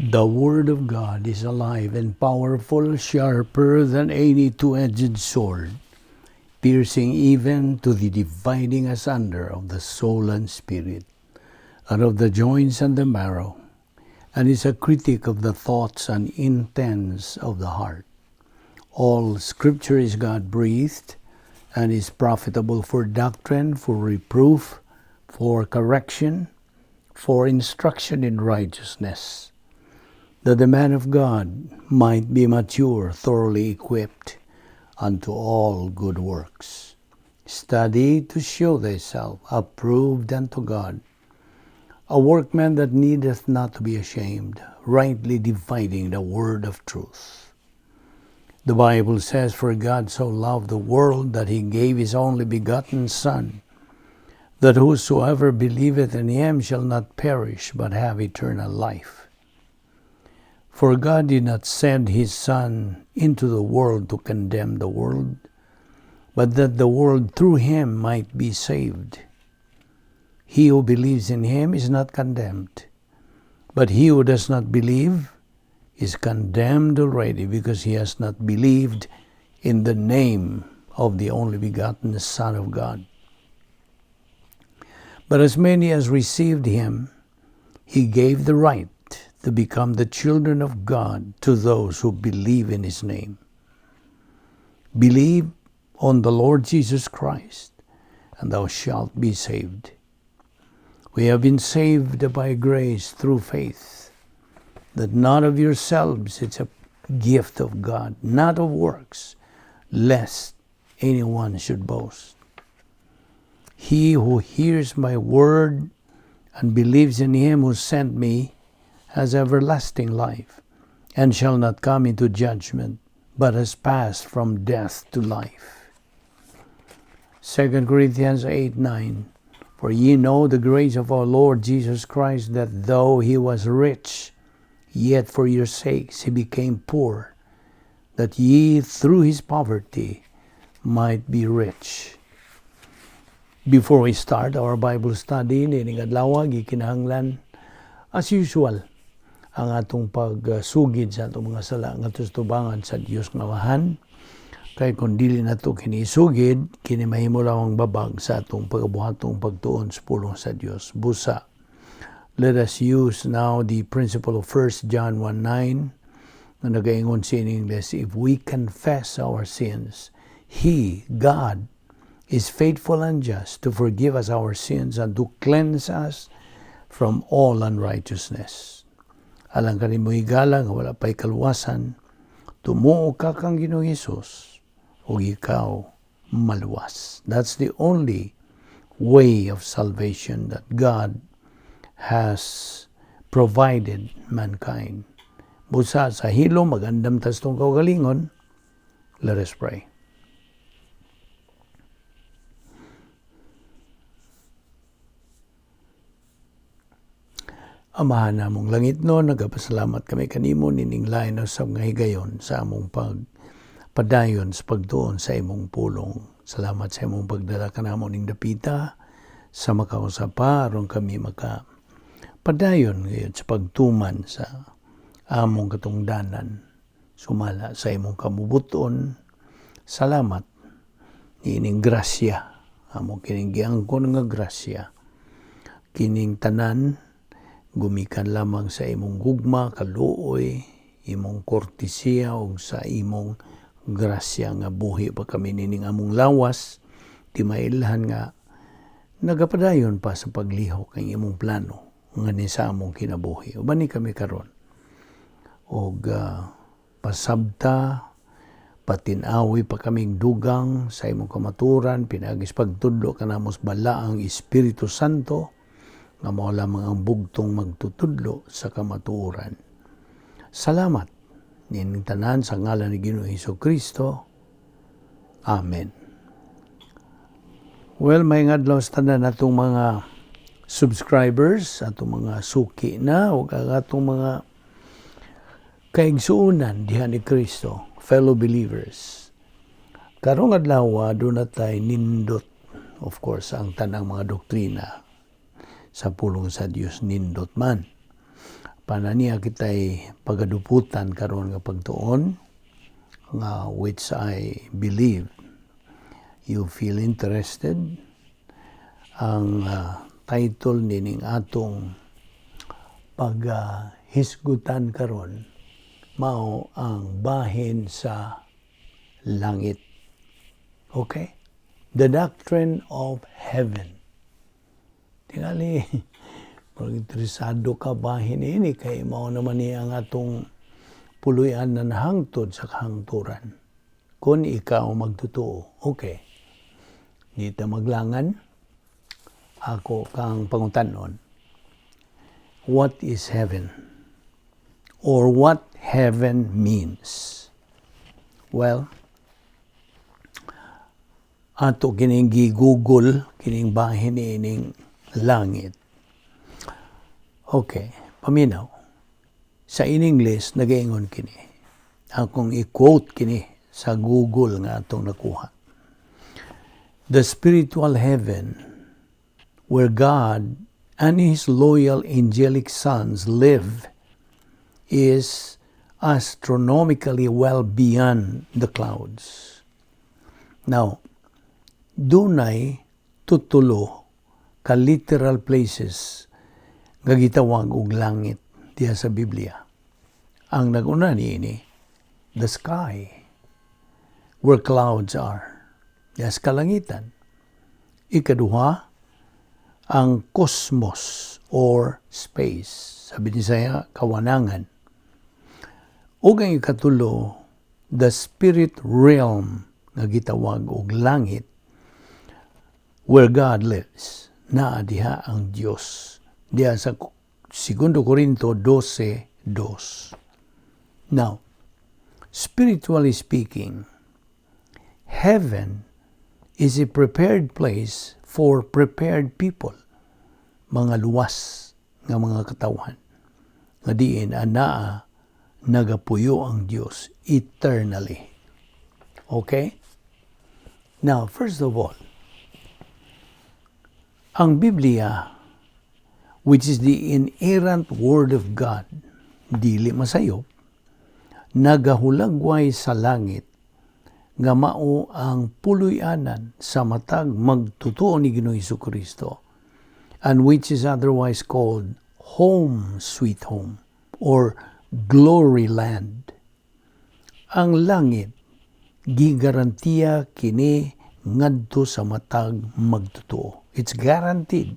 The Word of God is alive and powerful, sharper than any two-edged sword, piercing even to the dividing asunder of the soul and spirit, and of the joints and the marrow, and is a critic of the thoughts and intents of the heart. All Scripture is God-breathed, and is profitable for doctrine, for reproof, for correction, for instruction in righteousness, that the man of God might be mature, thoroughly equipped unto all good works. Study to show thyself approved unto God, a workman that needeth not to be ashamed, rightly dividing the word of truth. The Bible says, "For God so loved the world that he gave his only begotten Son, that whosoever believeth in him shall not perish, but have eternal life." For God did not send his Son into the world to condemn the world, but that the world through him might be saved. He who believes in him is not condemned, but he who does not believe is condemned already, because he has not believed in the name of the only begotten Son of God. But as many as received him, he gave the right to become the children of God, to those who believe in his name. Believe on the Lord Jesus Christ, and thou shalt be saved. We have been saved by grace through faith, that not of yourselves, it's a gift of God, not of works, lest anyone should boast. He who hears my word and believes in him who sent me has everlasting life, and shall not come into judgment, but has passed from death to life. 2 Corinthians 8:9. For ye know the grace of our Lord Jesus Christ, that though he was rich, yet for your sakes he became poor, that ye through his poverty might be rich. Before we start our Bible study, nining adlaw, gikinahanglan, as usual, ang atong pagsugid sa atong mga sala ngadto sa tubangan sa Dios nga Amahan. Kay kung dili nato kini isugid, kini mahimo lamang babag sa atong pagabuhatong pagtuon sa pulong sa Dios. Busa, let us use now the principle of 1 John 1:9 nga nagaingon siya in English, "If we confess our sins, He, God, is faithful and just to forgive us our sins and to cleanse us from all unrighteousness." Alang kanimo higala nga wala pa'y kaluwasan, tumuo ka kang Ginoong Hesus ug ikaw maluwas. That's the only way of salvation that God has provided mankind. Busa sa hilom, magandam tas tong kaugalingon. Let us pray. Amahan namong langit no, nagapasalamat kami kanimo nining lain usab nga higayon sa among pagpadayon sa pagtuon sa imong pulong. Salamat sa imong pagdala kanamo ning dapita sa makausap pa aron kami maka padayon ngayon sa pagtuman sa among katungdanan sumala sa imong kamubuton. Salamat niining grasya, among kining giangkon nga grasya, kining tanan gumikan lamang sa imong gugma, kaluoy, imong kortesiya ug sa imong grasya nga buhi pa kami nining among lawas, di mailhan nga nagapadayon pa sa paglihok ang imong plano nga ni sa among kinabuhi. Uban ni kami karon og pasabta, patinawi pa kaming dugang sa imong kamaturan, pinaagis pagtudlo kanamo sa balaang Espiritu Santo nga mao lamang ang bugtong magtutudlo sa kamatuoran. Salamat nining tanan sa ngalan ni Ginoong Hesus Kristo. Amen. Well, may adlaw sa tanan atong mga subscribers, atong mga suki na, o ang atong mga kaigsuonan diha ni Kristo, fellow believers. Karong adlaw, doon na tayo nindot, of course, ang tanang mga doktrina sa pulong sa Dios nindot man. Apan ania kitay pagaduputan karon nga pagtuon nga which I believe you feel interested. Ang title nining atong paghisgutan karon mao ang bahin sa langit. Okay? The doctrine of heaven. Tingali, pag interesado ka bahin ini kay mao naman ni ang atong puluy-an na nahangtod sa kahangturan. Kung ikaw magtotoo, okay. Di ta maglangan, ako kang pangutanon. What is heaven? Or what heaven means? Well, ato kining gi-Google kining bahin ining langit. Okay, paminaw. Sa in English, nagaingon kini. Akong i-quote kini sa Google nga atong nakuha. "The spiritual heaven where God and His loyal angelic sons live is astronomically well beyond the clouds." Now, dunay tutulo ka literal places nga gitawag og langit diha sa Biblia. Ang naguna niini, the sky, where clouds are. Diha sa kalangitan. Ikaduha, ang cosmos or space. Sabi ni saya, kawanangan. Ug ang ikatulo, the spirit realm nga gitawag og langit where God lives. Naa diha ang Dios. Diha sa 2 Corinto 12:2. Now, spiritually speaking, heaven is a prepared place for prepared people, mga luwas nga mga katawhan nga diin anaa nagapuyo ang Dios eternally. Okay? Now, first of all, ang Biblia, which is the inerrant Word of God, dili masayop, nagahulagway sa langit nga mao ang puloy-anan sa matag magtotoo ni Ginoong Kristo and which is otherwise called home sweet home or glory land. Ang langit gigarantiya kini ngadto sa matag magtotoo. It's guaranteed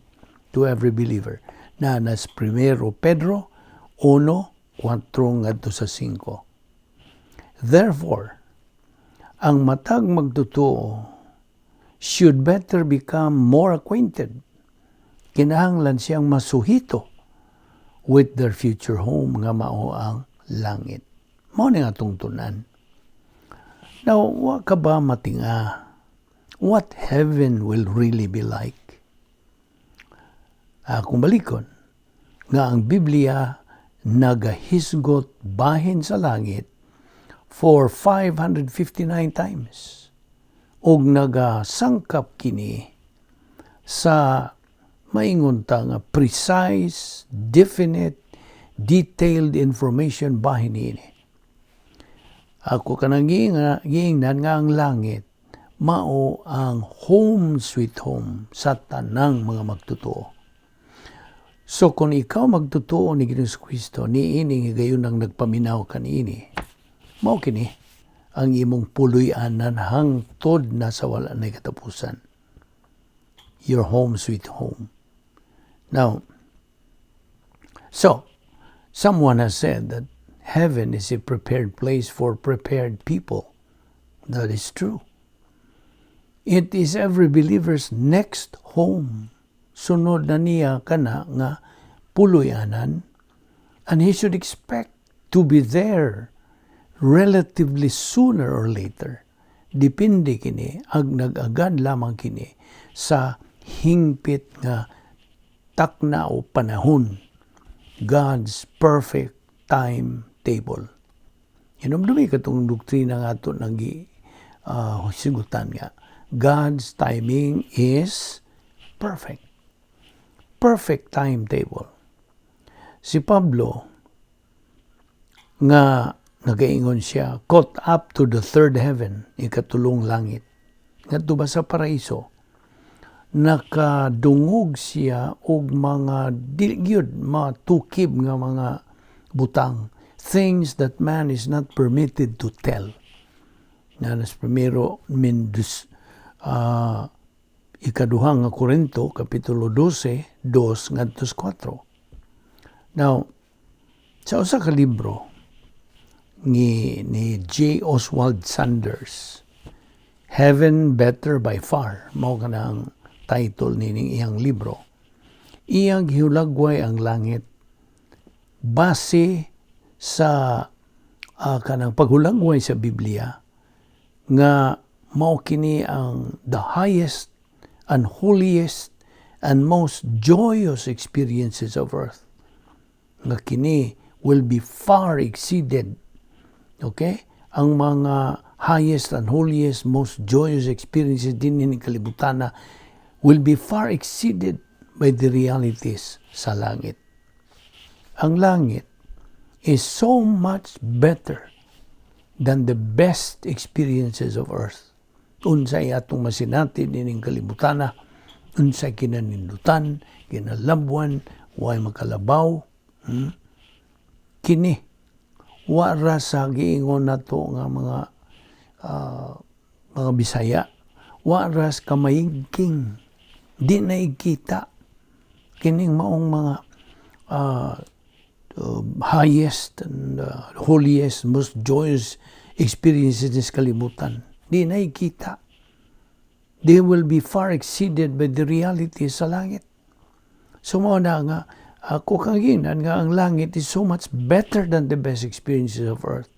to every believer. Na nas Primero Pedro 1:4 ngadto sa 5. Therefore, ang matag magtotoo should better become more acquainted. Kinahanglan siyang masuhito with their future home nga mao ang langit. Mao ni atong tunan. Now, wa ka ba matinga what heaven will really be like? Akong balikon, nga ang Biblia nagahisgot bahin sa langit for 559 times ug nagasangkap kini sa maingon ta nga precise, definite, detailed information bahin niini. Ako kanang giingnan nga ang langit mao ang home sweet home sa tanang mga magtotoo. So kung ikaw magtotoo ni Ginoong Kristo, niining higayon ang nagpaminaw kaniini, mao kini ang imong puloy-anan hangtod na sa wala na katapusan. Your home sweet home. Now, so, someone has said that heaven is a prepared place for prepared people. That is true. It is every believer's next home. Sunod na niya kana nga puloy-anan, and he should expect to be there relatively sooner or later. Depende kini, ag nag-agad lamang kini sa hingpit nga takna o panahon. God's perfect timetable. Hinumdumi katong doktrina nga ato nang sigutan nga God's timing is perfect. Perfect timetable. Si Pablo, Nga nagaingon siya, caught up to the third heaven, ikatulong langit. Ngadto ba sa paraiso, nakadungog siya og mga dili gyud matukib nga mga butang, things that man is not permitted to tell. Nga nas primero mindus ikaduha nga Korinto kapitulo 12, 2 ngadto 4. Now, sa usa ka libro ni J. Oswald Sanders, "Heaven Better by Far," mao kanang title nining iyang libro. Iyang gihulagway ang langit base sa kanang paghulagway sa Biblia nga mao kini ang the highest and holiest and most joyous experiences of earth, nga kini will be far exceeded, okay, ang mga highest and holiest, most joyous experiences din ni kalibutan na will be far exceeded by the realities sa langit. Ang langit is so much better than the best experiences of earth. Unsay atong masinati nining kalibutan, unsay kinanindutan, kinalabwan, way makalabaw, Kini wa ra sa giingon nato nga mga Bisaya, wa ra sa kamayigking, di na ikita kining maong mga highest and holiest, most joyous experiences sa kalibutan. Di na ikita. They will be far exceeded by the reality sa langit. So mao na nga ako kang ginan nga ang langit is so much better than the best experiences of earth.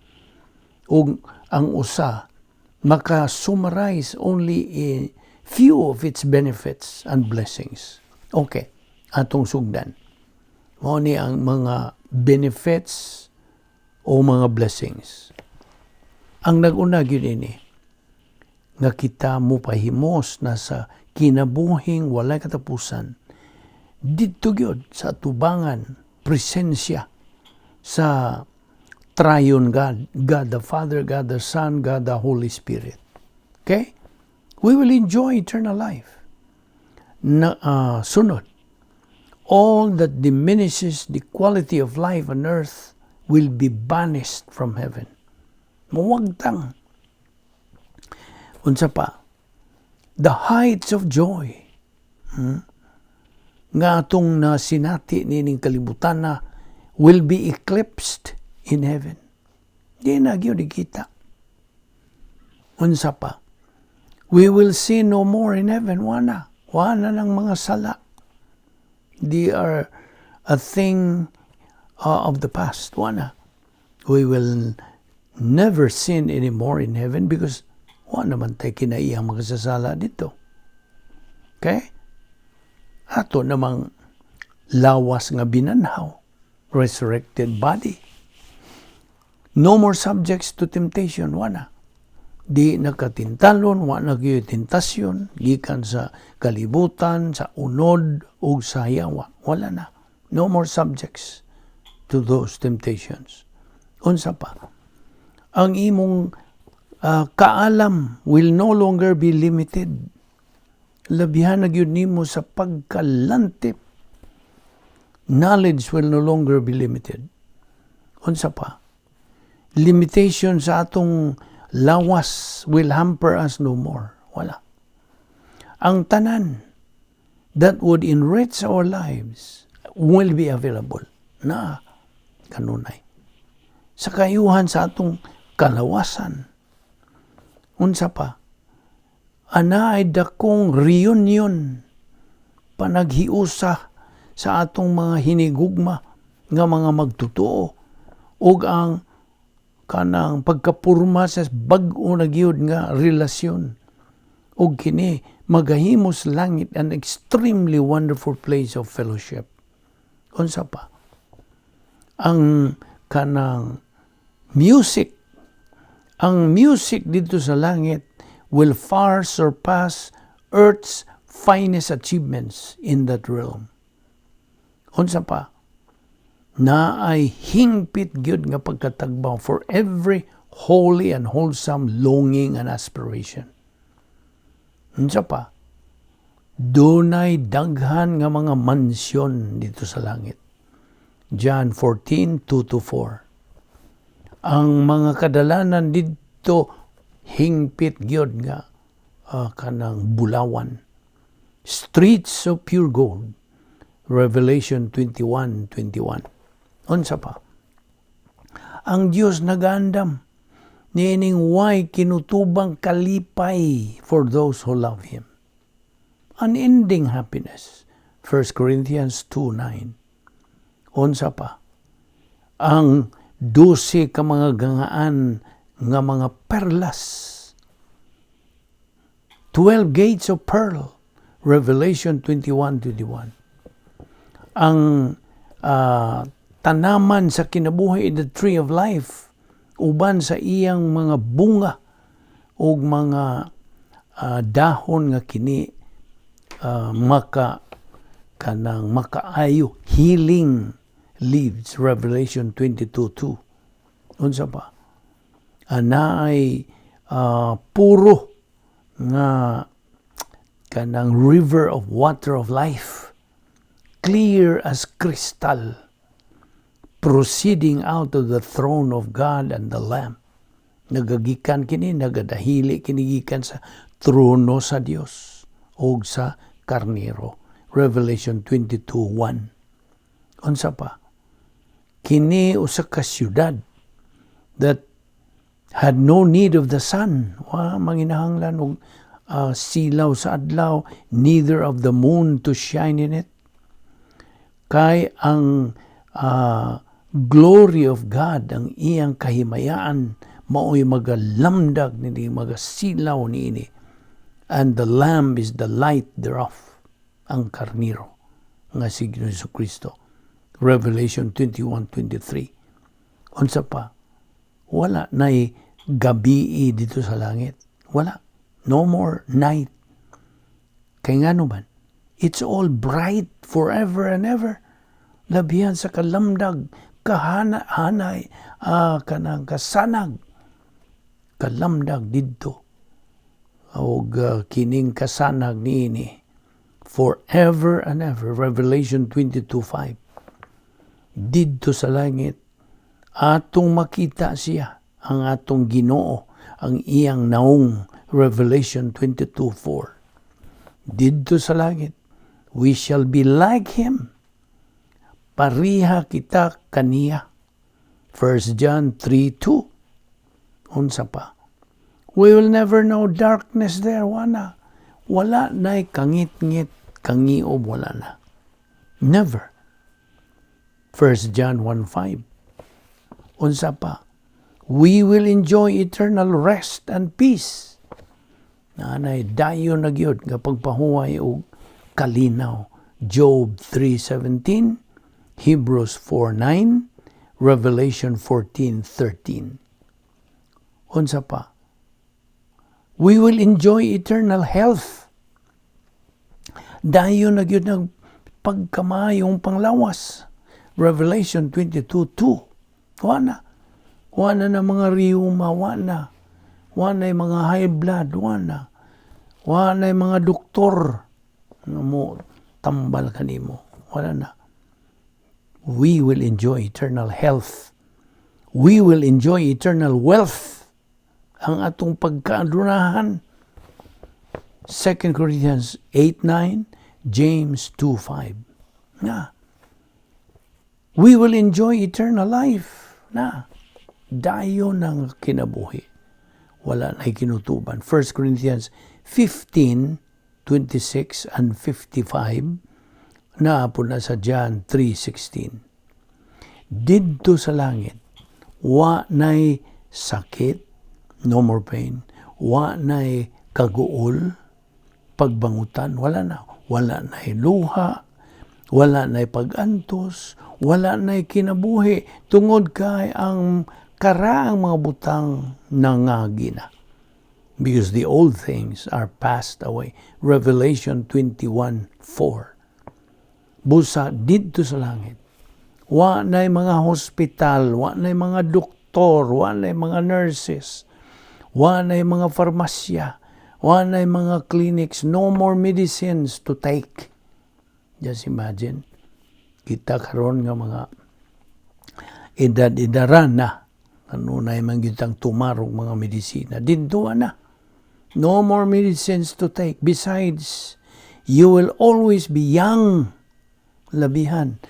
Ug ang usa maka-summarize only a few of its benefits and blessings. Okay, atong sugdan. Mao ni ang mga benefits o mga blessings. Ang nag-una gyud ini nga kita mopahimos na sa kinabuhing walay katapusan didto gyud sa tubangan presensya sa Triune God, God the Father, God the Son, God the Holy Spirit. Okay? We will enjoy eternal life. Na, sunod, all that diminishes the quality of life on earth will be banished from heaven. Muwagtang. Unsa pa? The heights of joy. Nga atong nasinati nining kalibutan na will be eclipsed in heaven. Di na gyud kita. Unsa pa? We will see no more in heaven. Wala. Wala ng mga sala. They are a thing of the past. Wala. We will never sin anymore in heaven because wala naman tayo kinaiyang makasasala dito. Okay? Ato namang lawas nga binanhaw, resurrected body. No more subjects to temptation, wala. Di nakatintalon, wa na gyud tentasyon, gikan sa kalibutan, sa unod, ug sa yawa. Wala na. No more subjects to those temptations. Unsa pa? Ang imong kaalam will no longer be limited. Labihan na gyud nimo sa pagkalantip. Knowledge will no longer be limited. Unsa pa? Limitation sa atong lawas will hamper us no more. Wala. Ang tanan that would enrich our lives will be available na kanunay. Sa kayuhan sa atong kalawasan. Unsa pa? Ana ay dakong reunion, panaghiusa sa atong mga hinigugma nga mga magtotoo ug ang kanang pagkapurma sa bag-o na gyud nga relasyon, ug kini magahimos langit an extremely wonderful place of fellowship. Unsa pa? Ang kanang music, ang music dito sa langit will far surpass earth's finest achievements in that realm. Unsa pa? Naay hingpit gyud nga pagkatagbaw for every holy and wholesome longing and aspiration. Unsa pa? Dunay daghan nga mga mansyon didto sa langit. John 14:2 to 4. Ang mga kadalanan didto hingpit gyud nga kanang bulawan. Streets of pure gold. Revelation 21:21. Unsa pa? Ang Dios nagandam niining way kinutubang kalipay for those who love Him. Unending happiness. 1 Corinthians 2:9. Unsa pa? Ang 12 ka mga gangaan nga mga perlas. 12 gates of pearl. Revelation 21:21. Ang tanaman sa kinabuhi, the tree of life, uban sa iyang mga bunga ug mga dahon nga kini maka kanang makaayo, healing leaves, Revelation 22:2. Unsa pa? Anaay puro nga kanang river of water of life, clear as crystal, proceeding out of the throne of God and the Lamb. Nagagikan kini, nagadahili kini gikan sa trono sa Dios og sa Karnero. Revelation 22:1. Unsa pa? Kini usa ka syudad that had no need of the sun. Wa manginahanglan og silaw sa adlaw, neither of the moon to shine in it. Kay ang glory of God, ang iyang kahimayaan, maoy magalamdag nini, magasilaw niini. And the Lamb is the light thereof, ang Karniro nga si Jesu Kristo. Revelation 21:23. Unsa pa? Wala na'y gabii didto sa langit. Wala. No more night. Kay ngano man? It's all bright forever and ever. Labihan sa kalamdag, kahana, hanay, kanang kasanag, kalamdag didto. Og kining kasanag niini forever and ever. Revelation 22:5. Didto sa langit, atong makita siya, ang atong Ginoo, ang iyang naong. Revelation 22:4. Didto sa langit, we shall be like him. Pariha kita kaniya. 1 John 3:2. Unsa pa? We will never know darkness there. Wala. Wala na'y kangit-ngit, kangiob, wala na. Never. 1 John 1:5. Unsa pa? We will enjoy eternal rest and peace. Naanay dayon na gyud nga pagpahuway og kalinaw. Job 3:17, Hebrews 4:9, Revelation 14:13. Unsa pa? We will enjoy eternal health. Dayon na gyud nang pagkamayong panglawas. Revelation 22:2. Wala. Wala na mga rheuma, wala. Wala na mga high blood, wala. Wala na mga doktor nga mo tambal kanimo. Wala na. We will enjoy eternal health. We will enjoy eternal wealth. Ang atong pagkaadunahan. 2 Corinthians 8:9, James 2:5. Na. We will enjoy eternal life. Na. Dayon ang kinabuhi. Wala na kinutuban. 1 Corinthians 15, 26 and 55 naa po na sa John 3:16. Didto sa langit, wa na'y sakit, no more pain, wa na'y kaguol, pagbangutan, wala na. Wala na'y luha, wala na'y pag-antos, wala na'y kinabuhi, tungod kay ang karaang mga butang nangagi na. Because the old things are passed away. Revelation 21:4. Busa didto sa langit, Wa na mga hospital, wa na mga doktor, wa na mga nurses, wa na mga farmasya, wa na mga clinics, no more medicines to take. Just imagine, kita karon nga mga edad-edaran na, kanunay man gyud tumarog mga medisina. Didto na. No more medicines to take. Besides, you will always be young. Labihan.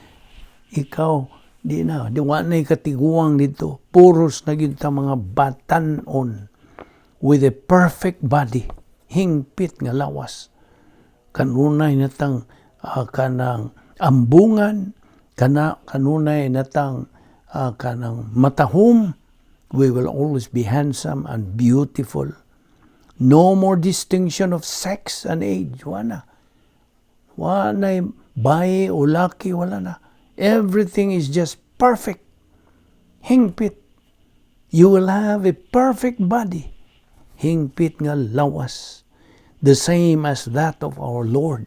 Ikaw, di na. Di wa na katiguang didto. Puros na gyud ta mga batan-on with a perfect body. Hingpit nga lawas. Kanunay natang kanang ambungan, kanunay natang kanang matahom. We will always be handsome and beautiful. No more distinction of sex and age. Wala na. Wala na baye o laki, wala na. Everything is just perfect. Hingpit. You will have a perfect body. Hingpit nga lawas. The same as that of our Lord.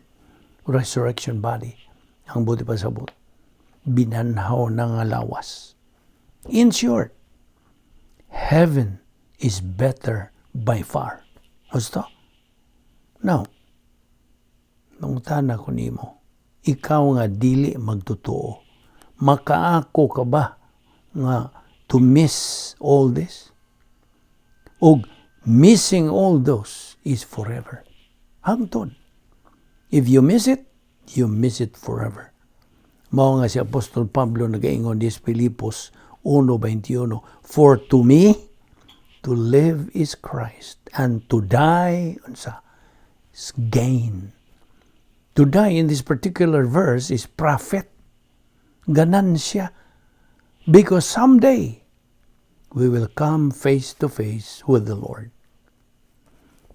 Resurrection body. Ang buot ipasabot. Binanhaw na nga lawas. In short, heaven is better by far. Gusto? Now, mangutana ko nimo, ikaw nga dili magtotoo, makaako ka ba nga to miss all this? Og missing all those is forever. Hangtod. If you miss it, you miss it forever. Mao nga si Apostol Pablo nagaingon dis Filipos 1:21, "For to me, to live is Christ, and to die," unsa, "is gain." To die in this particular verse is profit. Ganansya. Because someday, we will come face to face with the Lord.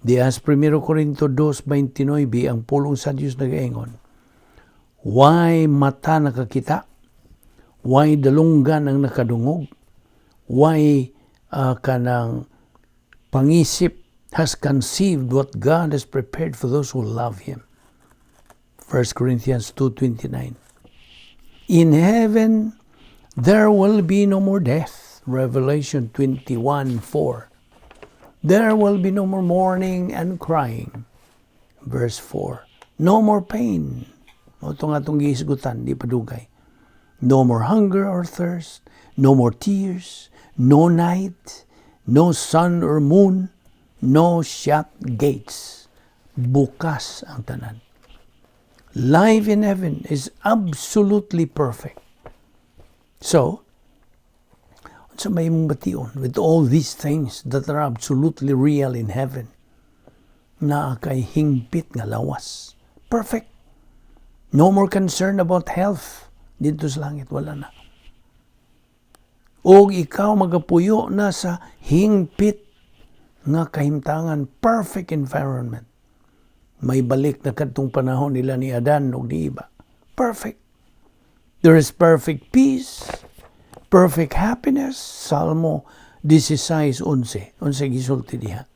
Diha sa 1 Corinto 2:29, ang pulong sa Dios nagaingon, "Way mata nakakita, way dalunggan ang nakadungog, way kanang pangisip has conceived what God has prepared for those who love Him." 1 Corinthians 2:29. In heaven, there will be no more death. Revelation 21:4. There will be no more mourning and crying. Verse 4. No more pain. Mao to nga atong gihisgutan, di pa dugay. No more hunger or thirst, no more tears, no night, no sun or moon, no shut gates. Bukas ang tanan. Life in heaven is absolutely perfect. So, unsa may imong bation with all these things that are absolutely real in heaven? Naa kay hingpit nga lawas. Perfect. No more concern about health. Didto sa langit, wala na. O ikaw magapuyo na sa hingpit nga kahimtangan, perfect environment. May balik na kadtong panahon nila ni Adan ug ni Eva. Perfect. There is perfect peace, perfect happiness. Salmo 16:11. Unsa gisulti diha?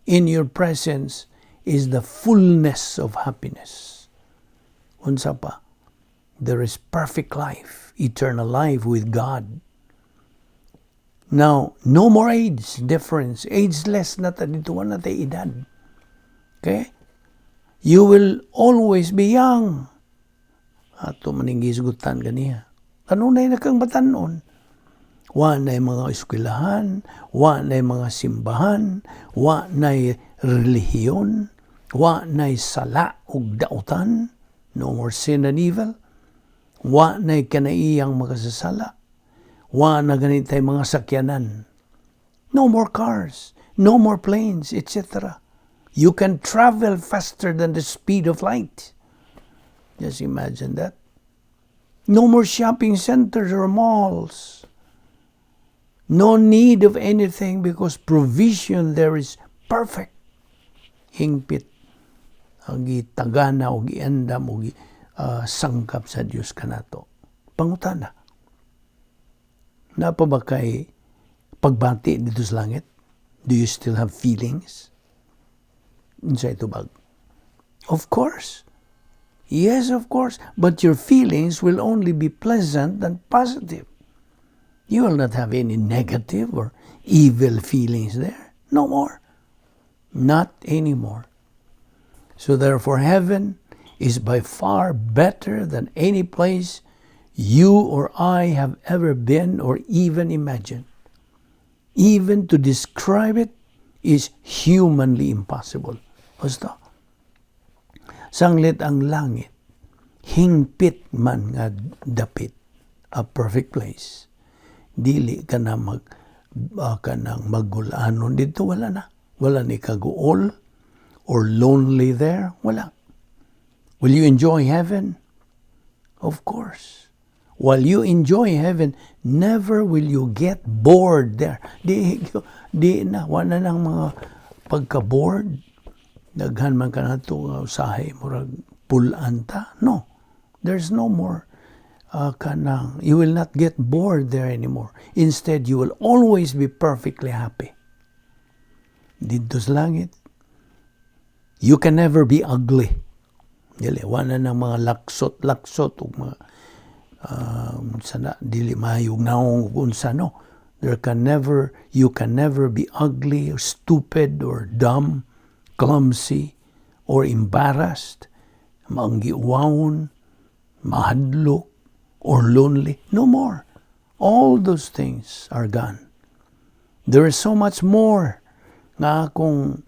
"In your presence is the fullness of happiness." Unsa pa? There is perfect life, eternal life with God. Now, no more age difference. Ageless na ta didto, na tay edad. Okay? You will always be young. Ato maning gisgutan ganiha. Kanunay na kang batanon. Wa na mga eskwelahan, wa na mga simbahan, wa na relihiyon, wa na sala ug dautan, no more sin and evil. Wa na kanaiyang makasasala. Wa na ganitay mga sakyanan. No more cars, no more planes, etc. You can travel faster than the speed of light. Just imagine that. No more shopping centers or malls. No need of anything because provision there is perfect. Hingpit ang gitagana o giandam o sangkap sa Dios kanato. Pangutana. Naa pa ba kay pagbati didto sa langit? Do you still have feelings? Unsay tubag? Of course. Yes, of course, but your feelings will only be pleasant and positive. You will not have any negative or evil feelings there. No more. Not anymore. So therefore, heaven is by far better than any place you or I have ever been or even imagined. Even to describe it is humanly impossible. Basta. Sanglit ang langit, hingpit man nga dapit, a perfect place. Dili ka na kanang magulanon didto, wala na. Wala ni kaguol or lonely there, wala. Will you enjoy heaven? Of course. While you enjoy heaven, never will you get bored there. Di na, wala nang mga pagka-bored. Daghan man ka na ito, usahay, murag pulan ta. No, there's no more kanang, you will not get bored there anymore. Instead, you will always be perfectly happy. Didto sa langit, you can never be ugly. Dili, wala nang mga laksot-laksot ug mga sana dili maayong nawong ug unsa, no. There can never you can never be ugly or stupid or dumb, clumsy or embarrassed, manggiuwawon, mahadlok or lonely. No more. All those things are gone. There is so much more nga akong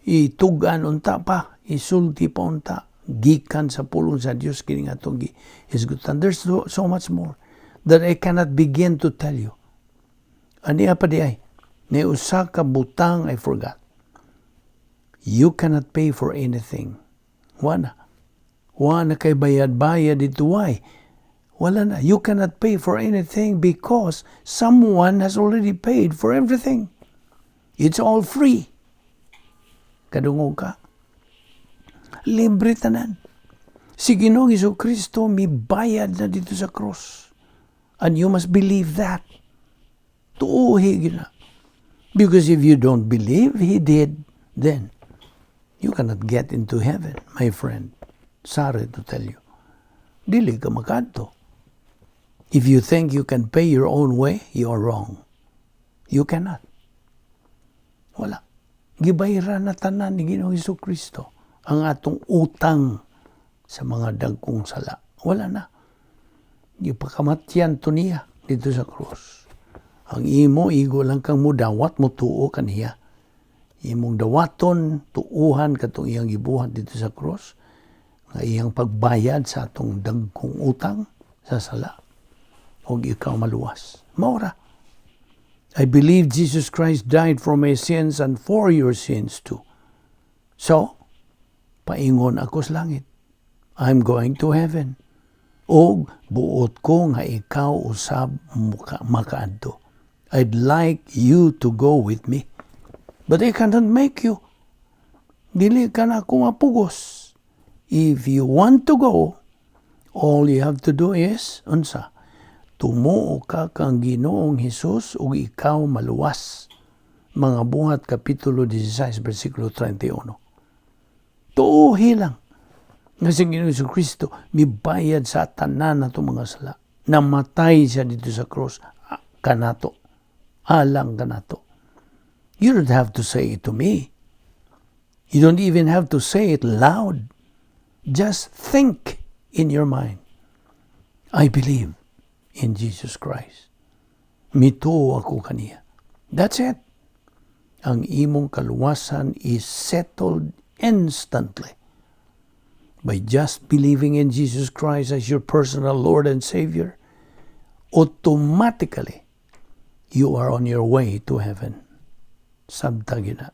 itugan unta pa, isulti pa unta, gikan sa pulong sa Dios kini nga atong hisgutan. There's so much more that I cannot begin to tell you. Aniya pa diay, ni usa ka butang I forgot. You cannot pay for anything. Wala. Wala kay bayad-bayad didto. Why? Wala na. You cannot pay for anything because someone has already paid for everything. It's all free. Kadungog ka. Libre tanan. Si Ginoong Kristo mibayad na didto sa cross. And you must believe that. Tuuhi gina. Because if you don't believe He did, then you cannot get into heaven, my friend. Sorry to tell you. Dili ka makadto. If you think you can pay your own way, you are wrong. You cannot. Wala. Gibayran na tanan ni Ginoong Kristo ang atong utang sa mga dagkong sala. Wala na. Gipakamatyan to niya didto sa krus. Ang imo, igo lang kang mudawat, mutuo kaniya. Imong dawaton, tuuhan katong iyang gibuhat didto sa krus, nga iyang pagbayad sa atong dagkong utang sa sala. Og ikaw maluwas. Mao ra. I believe Jesus Christ died for my sins and for your sins too. So, paingon ako sa langit. I'm going to heaven. Og buot ko nga ikaw usab makaadto. I'd like you to go with me. But I cannot make you. Dili ka nako mapugos. If you want to go, all you have to do is, unsa? Tumuo ka kang Ginoong Hesus ug ikaw maluwas. Mga Buhat Kapitulo 16, versikulo 31. Tuuhi lang nga si Ginoong Kristo mibayad sa tanan nato mga sala. Namatay siya didto sa cross kanato. Alang kanato. You don't have to say it to me. You don't even have to say it loud. Just think in your mind, "I believe in Jesus Christ. Mituo ako kaniya." That's it. Ang imong kaluwasan is settled instantly. By just believing in Jesus Christ as your personal Lord and Savior, automatically you are on your way to heaven. Sabta gina.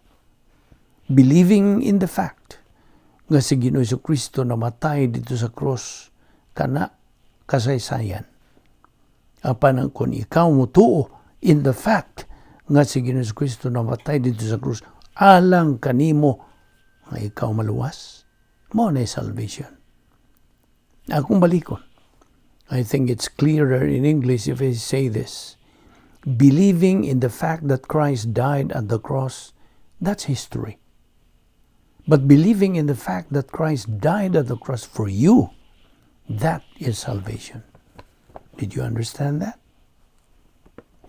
Believing in the fact nga si Ginoong Kristo namatay didto sa cross kana kasaysayan. Apan ang kung ikaw mutuo in the fact nga si Ginoong Kristo namatay didto sa cross alang kanimo nga ikaw maluwas, mao na salvation. Akong balikon. I think it's clearer in English if I say this. Believing in the fact that Christ died at the cross, that's history. But believing in the fact that Christ died at the cross for you, that is salvation. Did you understand that?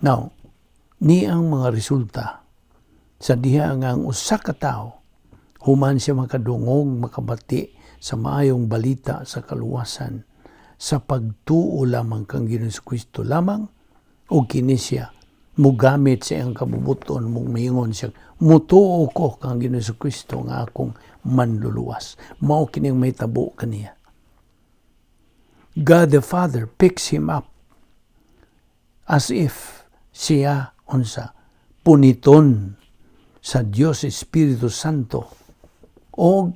Now, ni ang mga resulta sa diha nga ang usa ka tawo, human siya makadungog, makabati sa maayong balita sa kaluwasan sa pagtuo lamang kang Ginoong Kristo lamang, o kini siya mugamit sa iyang kabubuton, mong maingon siya, "Mutuo ko kang Ginoong Kristo nga akong manluluwas." Mao kining mahitabo kaniya. God the Father picks him up as if siya unsa puniton sa Dios Espiritu Santo og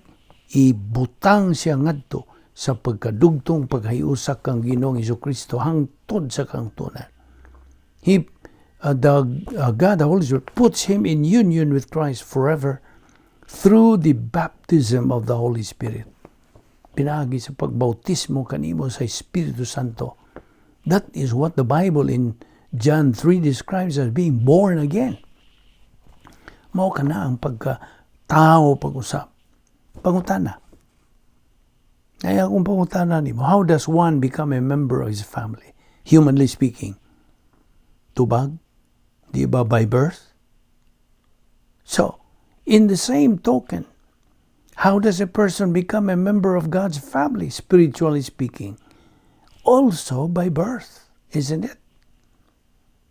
ibutang siya ngadto sa pagkadugtong paghiusa kang Ginoong Kristo hangtod sa kahangtunan. He the God the Holy Spirit puts him in union with Christ forever through the baptism of the Holy Spirit. Pinaagi sa pagbautismo kanimo sa Espiritu Santo. That is what the Bible in John 3 describes as being born again. Mao kana ang pagka tao pag-usap. Pangutana. Kaya kung pangutana nimo, how does one become a member of his family? Humanly speaking. Tubag? Di ba by birth? So, in the same token, how does a person become a member of God's family, spiritually speaking? Also by birth, isn't it?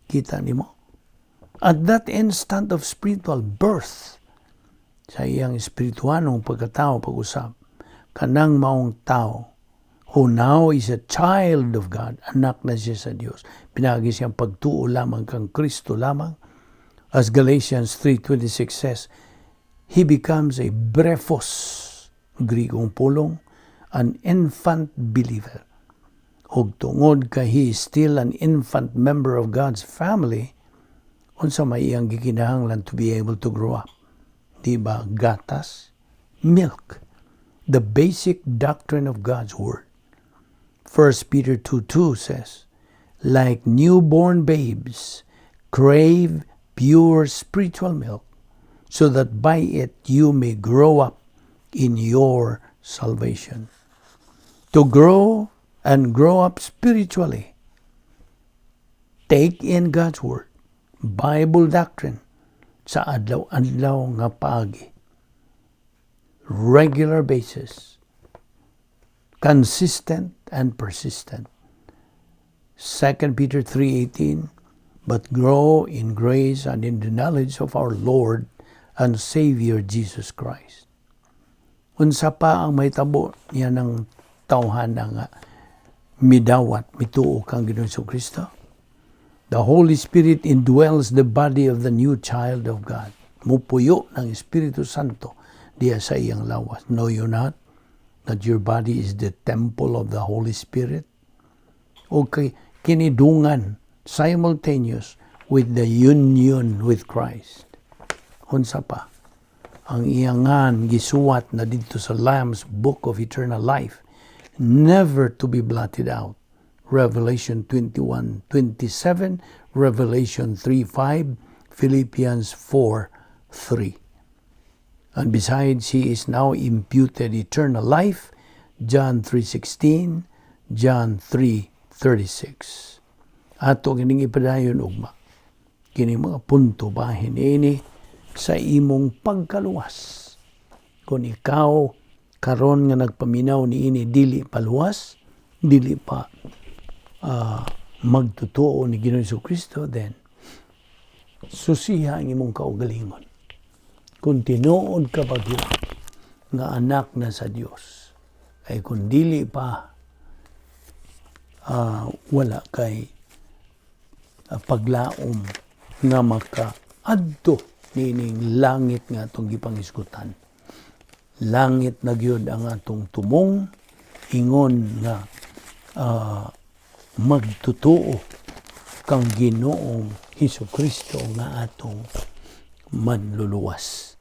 Kita nimo? At that instant of spiritual birth, sa iyang espirituanong pagkatao pag-usap, kanang maong tao, who now is a child of God, anak na siya sa Dios, pinaagi siyang pagtuo lamang kang Kristo lamang, as Galatians 3:26 says, he becomes a brephos, Grikong pulong, an infant believer. Og tungod kay he is still an infant member of God's family, unsa may iyang gikinahanglan to be able to grow up? Di ba gatas? Milk. The basic doctrine of God's Word. 1 Peter 2:2 says, "Like newborn babes, crave pure spiritual milk, so that by it you may grow up in your salvation." To grow and grow up spiritually, take in God's Word, Bible doctrine, sa adlaw-adlaw nga paagi. Regular basis. Consistent and persistent. 2 Peter 3:18, "But grow in grace and in the knowledge of our Lord and Savior Jesus Christ." Unsa pa ang mahitabo niya ng tawhan nga midawat, mituo kang Ginoong Kristo? The Holy Spirit indwells the body of the new child of God. Mupuyo ng Espiritu Santo diya sa iyang lawas. "Know you not that your body is the temple of the Holy Spirit?" Okay, kinidungan, simultaneous with the union with Christ. Unsa pa? Ang iyangan gisuwat na didto sa Lamb's Book of Eternal Life, never to be blotted out. Revelation 21:27, Revelation 3:5, Philippians 4:3. And besides, he is now imputed eternal life, John 3:16, John 3:36. Ato kining ipadayon ugma. Kini mga punto bahin ini sa imong pagkaluwas. Kung ikaw karon nga nagpaminaw niini dili pa luwas, dili pa magtotoo ni Ginoong Kristo, then susiha ang imong kaugalingon. Kung tinuod ka ba gyud nga anak na sa Dios, ay kung dili pa, wala kay paglaom nga makaadto niining langit nga atong gipangisgutan. Langit na gyud ang atong tumong ingon nga magtotoo kang Ginoong Hesus Kristo nga atong manluluwas.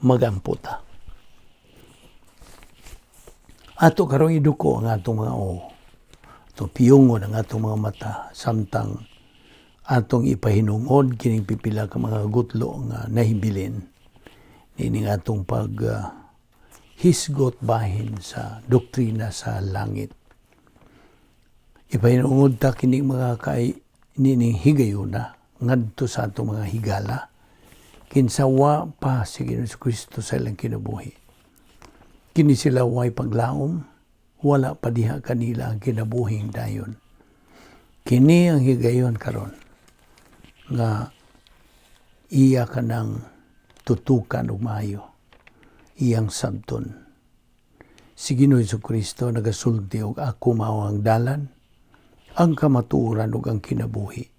Magampo ta. Ato karong iduko ang atong mga oo. Ato piyungon ang atong mga mata samtang atong ipahinungod kining pipila ka mga gutlo nga nahibilin. Niining atong pag hisgot bahin sa doktrina sa langit. Ipahinungod ta kini mga kay nining higayuna ngadto sa atong mga higala kinsa wa pa si Ginoong Kristo sa ilang kinabuhi. Kini sila way paglaom, wala pa diha kanila ang kinabuhing dayon. Kini ang higayon karon nga iya kanang tutukan og maayo, iyang sabton. Si Ginoong Kristo nagasulti og ako mao ang dalan, ang kamatuoran ug ang kinabuhi.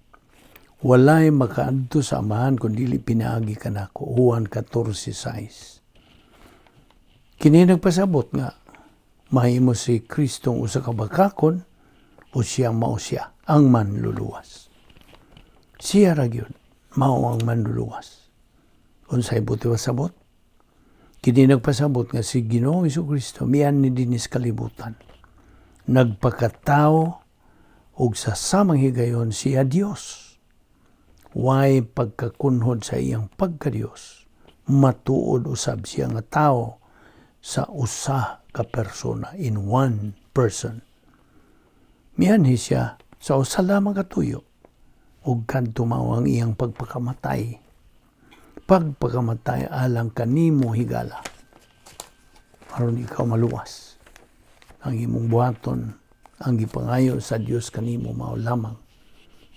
Walay makaadto sa Amahan kun dili pinaagi kanako. Juan 14:6. Kini nagpasabot nga mahimo si Kristong usa ka bakakon o siya mao siya ang manluluwas. Siya ra gyud mao ang manluluwas. Unsay buot ipasabot? Kini nagpasabot nga si Ginoong Kristo mianhi dinhi sa kalibutan. Nagpakatao ug sa samang higayon siya Dios. Way pagkakunhod sa iyang pagka-Dios. Matuod usab siya nga tao sa usa ka persona, in one person. Mianhi siya sa usa lamang ka tuyo ug kadto mao ang iyang pagpakamatay. Pagpakamatay alang kanimo, higala, aron ikaw maluwas. Ang imong buhaton, ang gipangayo sa Dios kanimo mao lamang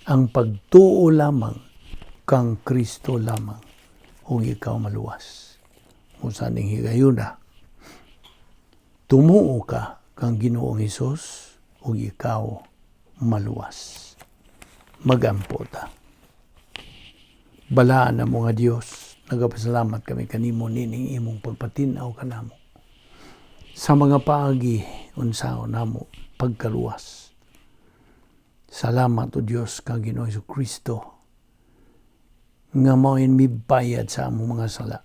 ang pagtuo lamang kang Kristo lamang ug ikaw maluwas. Kung sa ning higayuna, tumuo ka kang Ginoong Hesus ug ikaw maluwas. Magampo ta. Balaan na mo nga Dios, nagapasalamat kami kanimo nining imong pagpatin-aw kanamo sa mga paagi unsaon namo pagkaluwas. Salamat, O Dios, kang Ginoong Kristo nga mao'y mibayad sa among mga sala.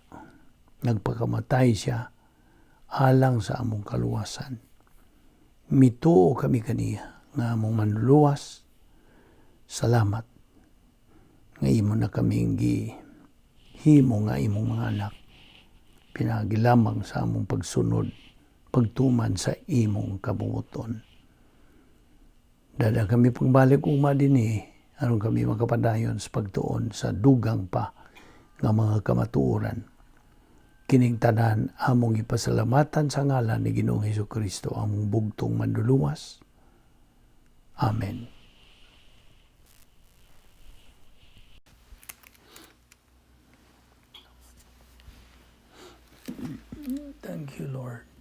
Nagpakamatay siya alang sa among kaluwasan. Mituo kami kaniya nga among manluluwas. Salamat nga imo na kaming gihimo nga imong mga anak pinaagi lamang sa among pagsunod, pagtuman sa imong kabubut-on. Dada kami pagbalik ugma dinhi aron kami makapadayon sa pagtuon sa dugang pa nga mga kamatuoran. Kining tanan among ipasalamatan sa ngalan ni Ginoong Hesus Kristo, among bugtong manluluwas. Amen. Thank you, Lord.